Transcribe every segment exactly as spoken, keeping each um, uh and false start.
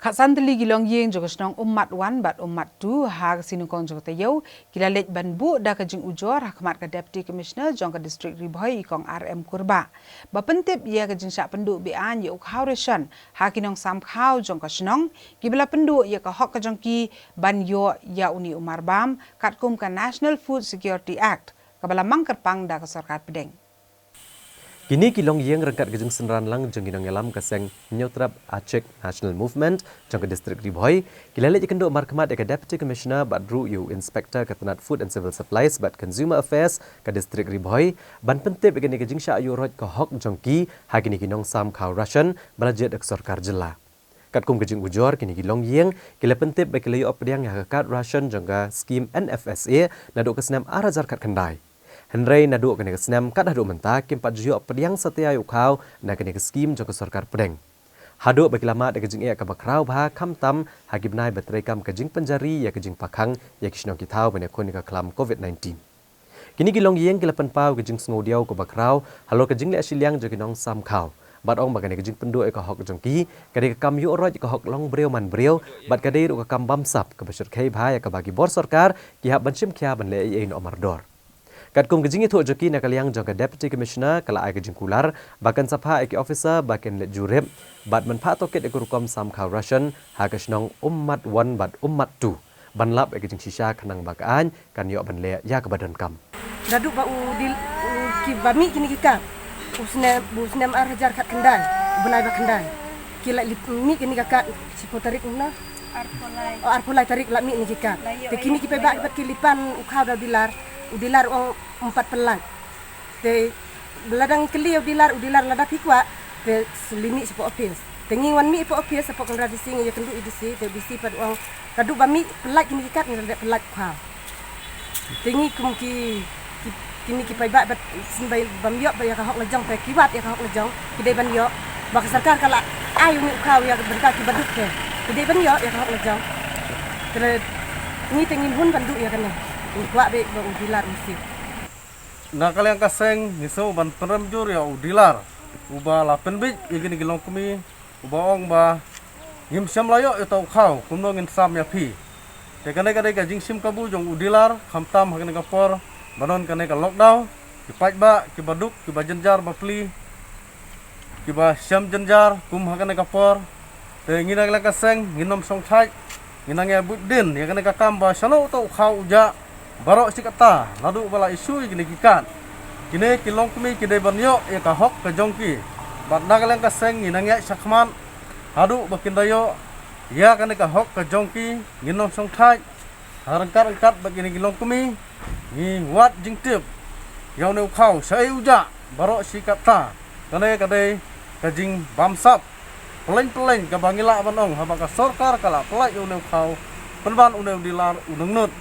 Khatsan tylli ki longïing jong ka shnong Ummat One bad Ummat Two ha ka Sngi Nyngkong jong ka taïew ki la leit ban buh da ka jingujor ha khmat ka Deputy Commissioner jong ka District Ri Bhoi, i Kong R M Kurbah, ba pyntip ïa ka jingshah pynduh be-aiñ ïa u khaw ration ha ki nongsam khaw jong ka shnong, kiba la pynduh ïa ka hok ka jong ki ban ïoh ïa une u marbam katkum ka National Food Security Act, kaba la mang kyrpang da ka sorkar pdeng. Kine ki longïing ryngkat ka jingsynran lang jong ki nongïalam ka seng Hynñiewtrep Achik National Movement jong ka District Ri Bhoi, ki la leit ïakynduh markhmat ïa ka Deputy Commissioner bad ruh ïa u Inspector ka tnat Food and Civil Supplies bad Consumer Affairs ka District Ri Bhoi, ban pyntip ïa kane ka jingshah ïuh roit ka hok jong ki ha kine ki nongsam khaw ration ba la jied da ka sorkar jylla. Katkum ka jingujor, kine ki longïing ki la pyntip ba ki la ïoh pdiang ïa ka card ration jong ka skim N F S A naduh ka snem ar hajar khatkhyndai. Hynrei naduh kane ka snem kat haduh mynta kim pat ju ïoh pdiang satia ïa u khaw na kane ka skim jong ka sorkar pdeng. Haduh ba ki la mad ïa ka jingeh kaba khraw bha, khamtam ha ki bnai ba treikam ka jingpynjari ïa ka jingpakhang ïa ki shnong ki thaw ban ïakhun ïa ka khlam covid nineteen. Kine ki longïing ki la pynpaw ïa ka jingsngewdiaw kaba khraw halor ka jingleh shiliang jong ki nongsam khaw, bad ong ba kane ka jingpynduh ïa ka hok jong ki ka dei ka kam ïuh roit ïa ka hok long briew man briew, bad ka dei ruh ka kam bamsap kaba shyrkhei bha ïa kaba ki bor sorkar ki hap ban shim khia ban leh ei ei noh mardor. Katkum ka jingïathuh jong ki, na ka liang jong ka Deputy Commissioner ka la ai ka jingkular ba kan sa phah ïa ki officer ba kin leit jurip bad mynphah tohkit ïa ka rukom sam khaw ration ha ka shnong Ummat One bad Ummat Two, ban lap ïa ka jingshisha khnang ba ka aiñ kan ïoh ban leh ïa kaba donkam. Naduh ba u dil, u ki ba mih kine ki card, u snem, u snem ar hajar khatkhyndai, u bnai ba khyndai, ki la lip-, mih kine ki card shiphew tarik na? Arphew lai. Oh, arphew lai tarik la mih kine ki card. Te kine ki paidbah kiba ki leit pan u khaw da u dealer, u dealer u ong ym pat pynlait. Te lada ngi kylli ïa u dealer, u dealer lada phi kwah, te sa leit mih shapoh office. Te ngi wan mih shapoh office, shapoh Kynrad D C, ngi ïakynduh ïa u D C, te u D C pat u ong, naduh ba mih pynlait kine ki card, ngi la dep pynlait u khaw. Te ngi kum ki, ki, kine ki paidbah bad sngewbha bym ïoh ba ïa ka hok la jong, te ki wad ïa ka hok la jong, ki dei ban ïoh. Ba ka sorkar ka la ai une u khaw ïa ka bynta ki baduk te, ki dei ban ïoh ïa ka hok la jong. Te ngi te ngin hun ban duh ïa kane. Ngi kwah beit ba u dealer u siew. Na ka liang ka seng ngi sngew ban pynrem jur ïa u dealer uba la pynbeit ïa kine ki longkmie, uba ong ba ngim shym la ïoh ïa uta u khaw, kumno ngin sam ïa phi? Te kane ka dei ka jingshim kabu jong u dealer, khamtam ha kane ka por ba don kane ka lockdown, ki paidbah, ki baduk, kiba jynjar bapli, kiba shem jynjar kum ha kane ka por. Te ngi na ka liang ka seng ngin ym shongthait, ngi nang ïa buddien ïa kane ka kam ba shano uta u khaw u jah baroh shi katta naduh ba la issue ïa kine ki card. Kine ki longkmie ki dei ban ïoh ïa ka hok ka jong ki. Bad na ka liang ka seng ngi nang ïaid shakhmat haduh ba kin da ïoh ïa kane ka hok ka jong ki, ngin ym shongthait. Ha ryngkat ryngkat bad kine ki longkmie ngi wad jingtip ïa une u khaw shaei u jah baroh shi katta. Kane ka dei ka jingbamsap pyllein pyllein kaba ngi lah ban ong, haba ka sorkar ka la pynlait ïa une u khaw, pynban une u dealer u nangnud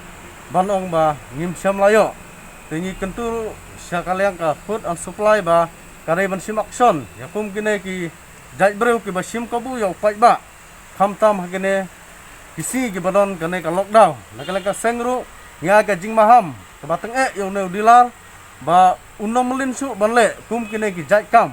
ban ong ba ngim shym la ïoh. Te ngi kyntu sha ka liang ka Food and Supply ba ka dei ban shim action ïa kum kine ki jait briew kiba shim kabu ïa u paidbah, khamtam ha kine ki sngi kiba don kane ka lockdown. Na ka liang ka seng ruh ngi ai ka jingmaham kaba tyngeh ïa une u dealer ba un ym lynshuk ban leh kum kine ki jait kam.